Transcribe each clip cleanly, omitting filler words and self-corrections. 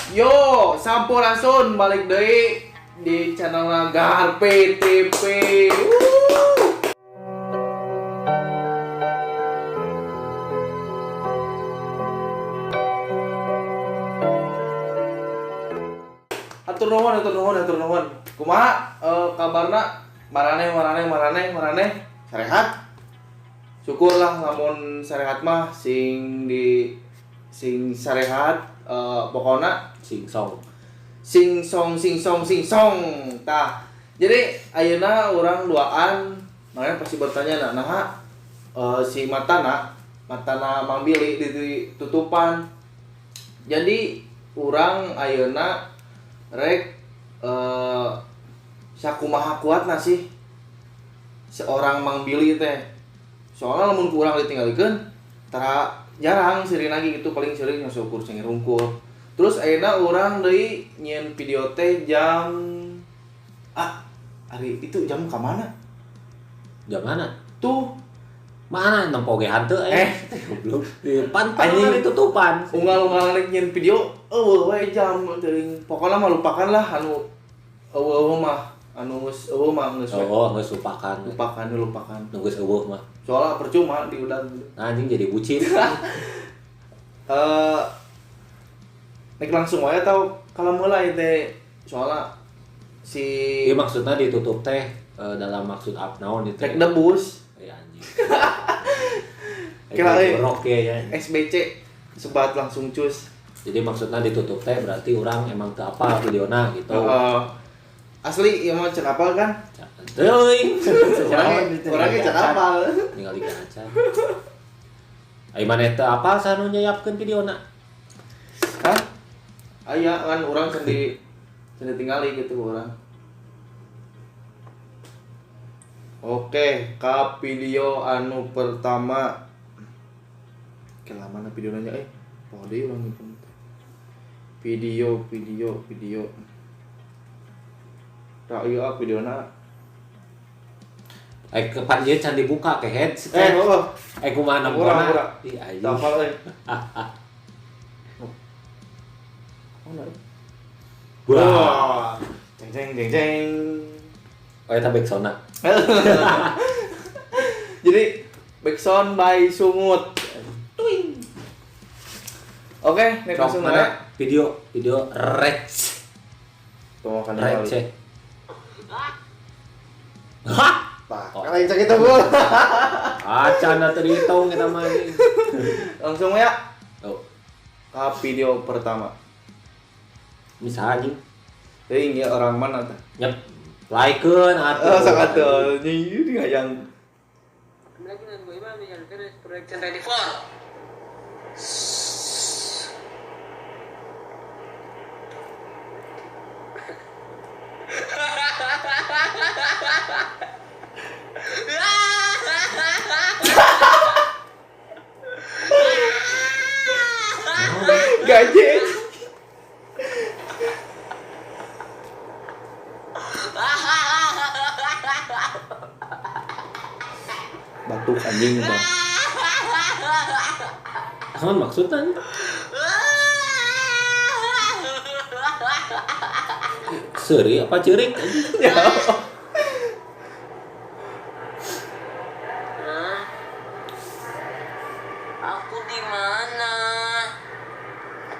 Yo, sampurasun, balik deui di channel Garpe TV. Wuh. Atur nuhun, atur nuhun, atur nuhun. Kumaha kabarna? Maraneh, maraneh, maraneh, maraneh. Sarehat? Syukurlah lamun sarehat mah sing di sing sarehat, pokona sing song. Sing song, sing song, sing song. Tah, jadi ayeuna urang duaan, makanya pasti bertanya, nah, nah si matana matana Mang Billy ditutupan. Jadi urang ayeuna rek sakumaha kuatna sih seorang Mang Billy teh, soalnya lamun kurang ditinggalikeun tara jarang seri lagi gitu, paling sering syukur cengir hungkul. Terus ayeuna urang deui nyieun video teh jam, ah, hari itu jam ka mana? Jam mana? Tuh. Mana nempo ge hanteu? Eh. Goblok. Pan Anjing. Ditutupan. Unggal-unggal rek nyieun video euweuh we jam teuing. Pokona mah lupakan lah anu euweuh mah, anu geus euweuh mah geus we. Oh, geus lupakan. Lupakan, lupakan. Nu geus euweuh mah. Soalnya percuma diulang. Nah, anjing jadi bucin. Nek langsung wae atau kalau mulai teh, soalnya si Iya, maksudnya ditutup teh dalam maksud up naon itu? Rek debus. Ya anjing. Kira, eh. Rock ya, ya. SBC sebat langsung cus. Jadi maksudnya ditutup teh berarti orang emang teu apal videona gitu. Heeh. Asli ieu mah can apal kan? Teuing. Orangnya can apal. Tinggal di kaca. Ai maneh teu apal, saha nu nyiapkeun videona? Hah? Aya kan urang can di can ditinggali gitu urang. Oke, ka video anu pertama. Ke mana video nanya eh? Poho deui urang nyimpen teh. Video, video, video. Tak ieu ah videona. Eh, kepan ieu can dibuka ke head. Eh, oh. Eh, kumaha Urang, nempona? urang. Ih, anjing. Tak apal euy. Oh, Wah. wah. Jeng jeng jeng jeng. Oh, eta backsound-na. Jadi backsound by Sungut. Twing. Oke, nek Sok, langsung mana mana? video video rec. Tuh makan Receh. Hah? Tah, Oh. kan cek itu, Bu. Acan atuh dihitung kita mah anjing. Langsung ya Oh, ke video pertama. bisa anjing. Teuing ya orang mana tah? Nyep. Like-keun atuh. Oh, sok atuh. Ini hayang. Kembali lagi dengan gue Imam di channel Production Ready For. Gaje. Batuk anjing itu. Naon maksudna? Seuri apa ceurik? Ya. Hah? Aku di mana?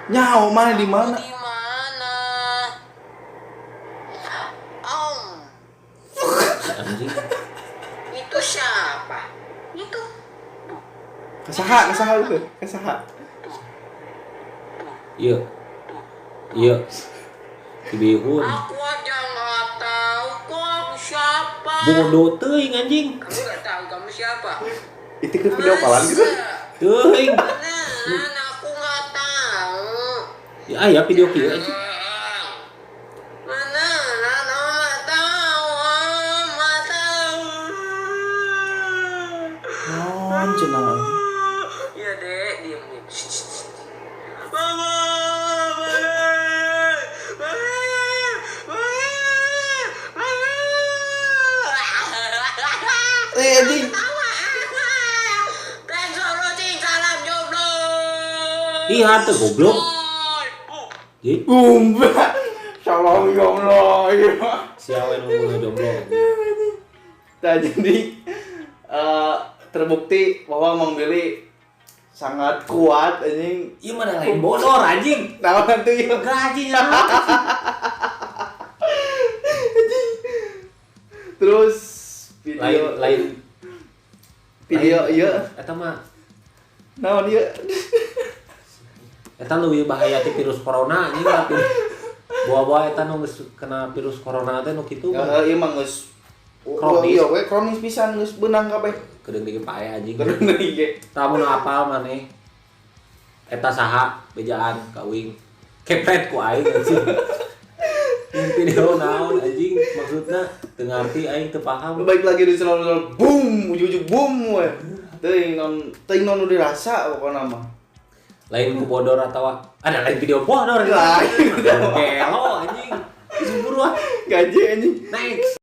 Nyaho mana di mana? Di mana? Om, Anjing. itu siapa? Itu. Kasaha, kasaha itu, kasaha. Iya. Iya. Si bihun. Aku aja nggak tahu kok aku siapa. Bodoh teuing anjing. Kamu nggak tahu kamu siapa? Itu ke video kalan gitu. Teuing. Beneran aku nggak tahu. Ya aya video kieu anjing. Beneran aku nggak tahu, om nggak tahu. Naon cenah. Iya dek, diem diem. Shh, shh, shh. Mama, mama, mama, mama, mama. Eh anjing. Thanks for watching, salam jomblo. Ih, hate goblok. Boom. Ji. Boom. Salam jomblo ieu mah. Sia we nu jomblo. Nah, jadi terbukti bahwa Mang Billy sangat kuat anjing. Ieu mah lain bodor anjing. Naon atuh ieu? Gaji nya. Terus video lain video ieu eta mah naon ieu? Eta leuwih bahaya ti virus corona anjing tapi bawa-bawa eta nu geus kena virus corona teh nu kitu. Heeh, ieu mah geus kronis. Iya we kronis pisan geus beunang kabeh. Kedeung deui pae anjing. Kedeung deui ge. Tah mun apal maneh. Eta saha bejaan ka uing. Kepret ku aing anjing. Yang video naon anjing maksudna teu ngarti aing teu paham. Baik lagi di selalu boom ujug-ujug boom we. Teuing non nu dirasa pokona mah. Lain ku bodor atawa ada lain video bodor lain. Gelo anjing. Buru ah. Gaji anjing. Next.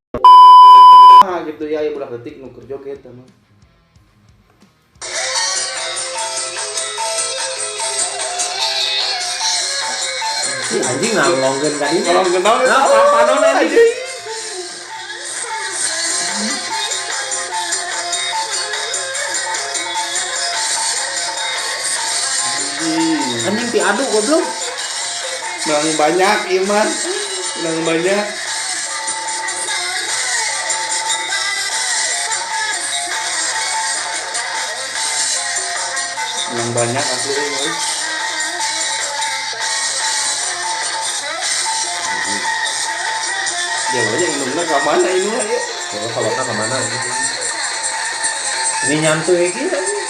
Ah gitu ya, ya budak detik nu keur joget mah. Si anjing ngalongkeun ka dinya. Ngalongkeun naon? Nah, panon anjing. Anjing diadu goblok. Menang banyak ieu mah. Menang banyak. Menang banyak asli euy. Ya banyak indungna ka mana ini mah ieu? Coba kolotna ka mana gitu. Ini nyantuy iki anjing.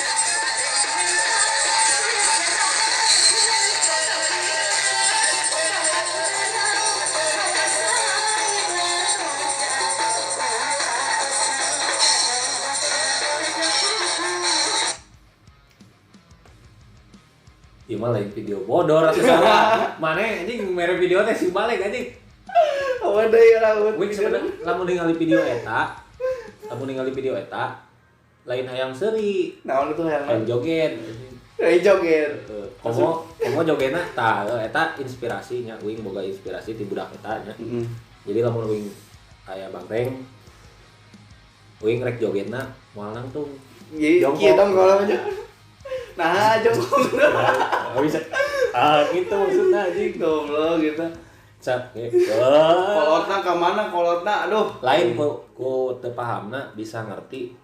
Ieu mah lain video bodor atuh salah. Mane anjing mere video teh si balik anjing. Apa deui rambut. Wing sebenarnya lamun ningali video eta, lamun ningali video eta lain hayang seuri. Naon itu hayang? Hayang joget. Hayang joget. Komo komo jogetna tah eta inspirasinya wing boga inspirasi ti budak eta nya. Heeh. Jadi lamun wing aya bangteng wing rek jogetna moal nangtung. Jongkok. Kieu dong kalau aja. Nah, jongkok. Enggak bisa. Ah, gitu maksudnya anjing goblok gitu. Cak, kolotna ka mana kolotna aduh. Lain ku teu pahamna bisa ngerti.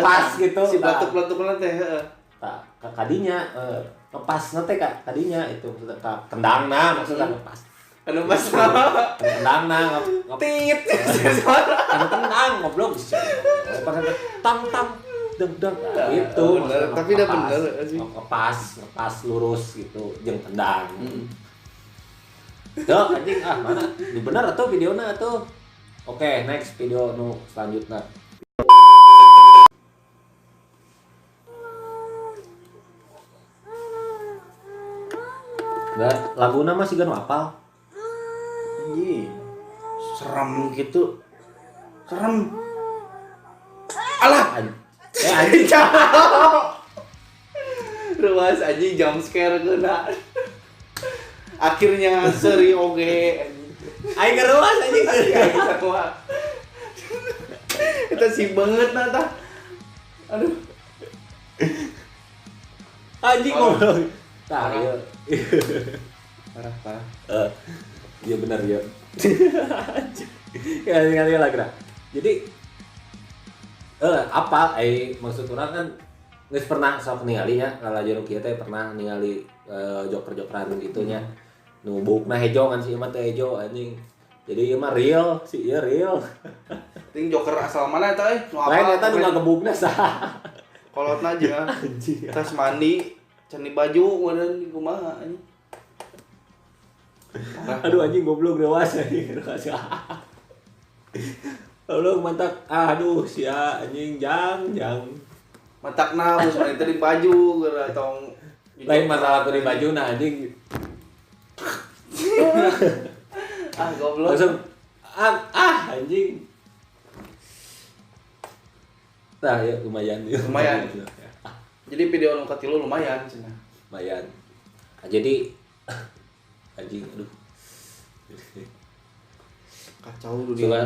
Pas gitu. Si belatuk-belatukna teh heeh. Tah, kadinya ngepasna teh ka kadinya itu maksudna ka kendangna maksudna ngepas. Anu pas. Kendangna tit. Anu tendang goblok. Tang tang deng deng gitu. Tapi udah bener ngepas lurus gitu jeung tendang. Tuh anjing ah mana? Nu bener atuh videona atuh. Oke, next video nu selanjutnya. Nah, laguna mah siga nu apal. Anjing. Serem gitu. Serem. Alah. Anjing. Ruas anjing jump scare kena. Akhirnya seri oge anjing. Aing ngeruas anjing. Semua. Eta sih banget nah tah. Aduh. Anjing goblok. Tah ieu. Parah, parah. Iya benar ya. Anjing. Ya ningali lah gerak. Jadi apa maksud urang kan geus pernah sok ningali nya lalajo nu kieu teh pernah ningali joker-jokeran gitu nya. Nu buukna hejo kan si ieu mah teu hejo anjing. Jadi ieu mah real, si ieu real. Ting joker asal mana eta euy? Nu apa? Lain eta nu ngagebugna saha. Kolotna aja. Anjing. Tas mandi, ceni baju meureun kumaha anjing. Aduh anjing goblok dewasa anjing dewasa. Goblok mantak aduh sia anjing jang jang. Matakna geus mandi teh di baju geura tong lain masalah di baju nah anjing. Ah goblok. Langsung ah anjing. Nah ya lumayan. Lumayan. Jadi video nu katilu lumayan cenah. Lumayan. Nah, jadi anjing aduh. Kacau dunia.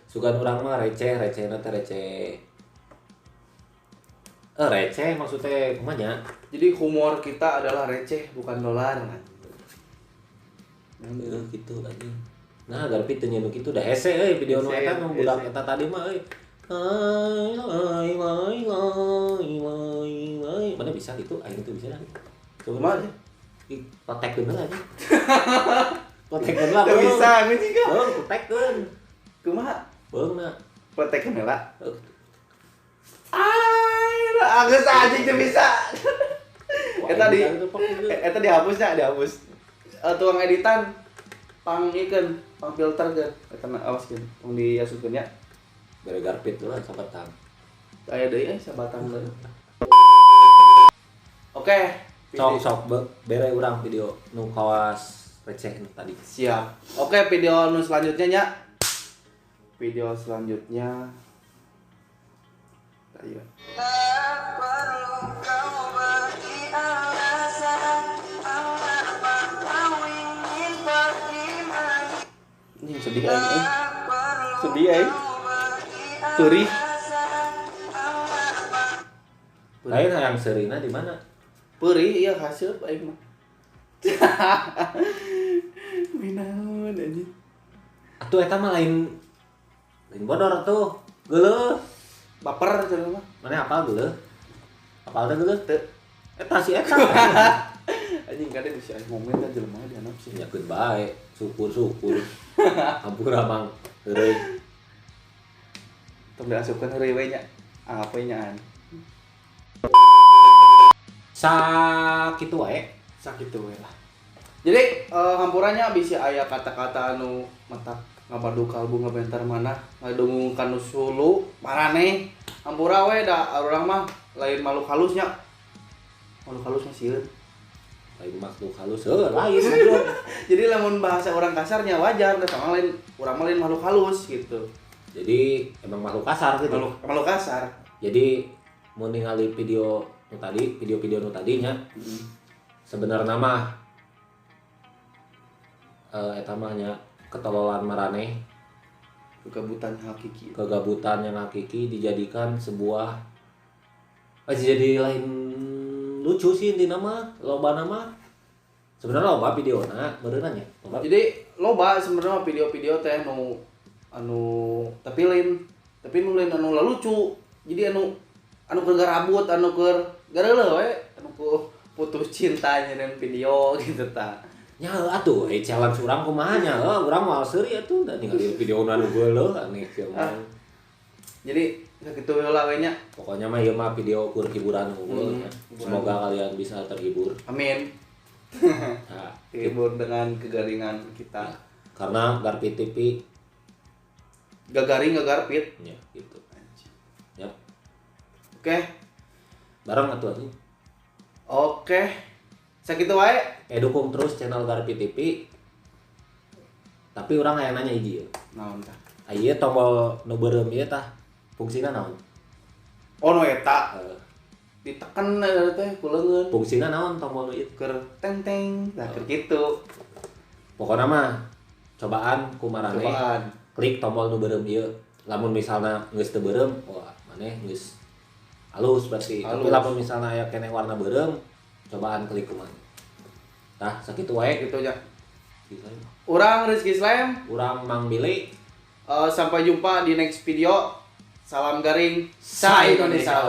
Sugan urang mah receh, recehna teh receh. Receh maksudnya kumaha nya? Jadi humor kita adalah receh bukan dolar. Gitu anjing. Nah, Garpi teu nyeun kitu da hese euy video nu eta nu budak eta tadi mah euy. Ai ai ai ai ai. Mana bisa gitu? Aing teu bisa lah. Coba aja. Ih, potekeun heula anjing. Potekeun heula. Teu bisa anjing ka. Beung potekeun. Kumaha? Beungna. Potekeun heula. Ai, geus anjing teu bisa. Eta di eta dihapusnya, dihapus. Tukang editan pang ikeun, pang filter keun. Eta awas keun, tong diasupkeun nya. Bere Garpit lah sabatang. Aya deui sabatang deui. Oke, sok bere urang video nu kawas receh nu tadi. Siap. Oke, video nu selanjutnya nya. Video selanjutnya. Ayo. Tak perlu kau beri alasan mengapa kau ingin pergi. Ini sedih aing. Sedih aing. Perih. Lain hayang seurina di mana? Perih iya haseup aing mah. Minaun anjing. Atuh eta mah lain bodor atuh. Geuleuh. Baper cenah mah. Mana apal geuleuh? Apal teh geuleuh teu. Eta si eta. Anjing kade bisa momen teh jelema dianap sih. Nyakeun bae, syukur-syukur. Hampura mang heureuy. Tong diasupkeun heureuy we nya. Anggap we nyaan. Sakitu wae, sakitu we lah. Jadi hampurannya bisa aya kata-kata anu matak ngabadu kalbu ngabentar mana ngadungung kanu sulu maraneh hampura we da urang mah lain makhluk halusnya. Makhluk halusnya sieun. Lain makhluk halus heuh lain goblok. Jadi lamun bahasa orang kasarnya wajar da sama lain urang mah lain makhluk halus gitu. Jadi emang makhluk kasar gitu. Makhluk kasar. Jadi mun ningali video nu tadi, video-video nu tadinya sebenarnya mah eta mah nya ketololan maraneh, kegabutan hakiki. Kegabutan yang hakiki dijadikan sebuah jadi lain lucu sih intina mah, loba nama. Sebenarnya loba videona meureunna nya. Loba. Jadi loba sebenarnya video-video teh nu anu tapi lain tapi nu lain anu lucu. Jadi anu keur garabut, anu keur gareuleuh we, anu ku putus cinta nyeun video gitu ta. Nya atuh challenge urang kumaha nya heuh urang moal seuri atuh da ningali video anu geuleuh aneh sia mah. Jadi sakitu heula we nya. Pokoknya mah ieu mah video keur hiburan unggul nya. Semoga kalian bisa terhibur. Amin. Nah, terhibur dengan kegaringan kita. Ya, karena Garpit TV gak garing gak garpit. Ya gitu. Ya. Oke. Bareng atuh anjing. Oke. Sakitu wae. Dukung terus channel Garpit TV. Tapi urang hayang nanya hiji ieu. Naon tah? Ieu tombol nu beureum ieu tah fungsina naon? Oh nu eta. Ditekan teh ku leungeun. Fungsina naon tombol nu ieu? Keur teng teng, tah keur kitu. Pokona mah cobaan ku maraneh. Cobaan. Klik tombol nu beureum ieu. Lamun misalna geus teu beureum, wah maneh geus halus berarti. Tapi lamun misalna aya keneh warna beureum, cobaan klik kumaha. Tah sakitu wae kitu nya. Urang Rizky Slam, urang Mang Billy. Sampai jumpa di next video. Salam garing, sa Indonesia.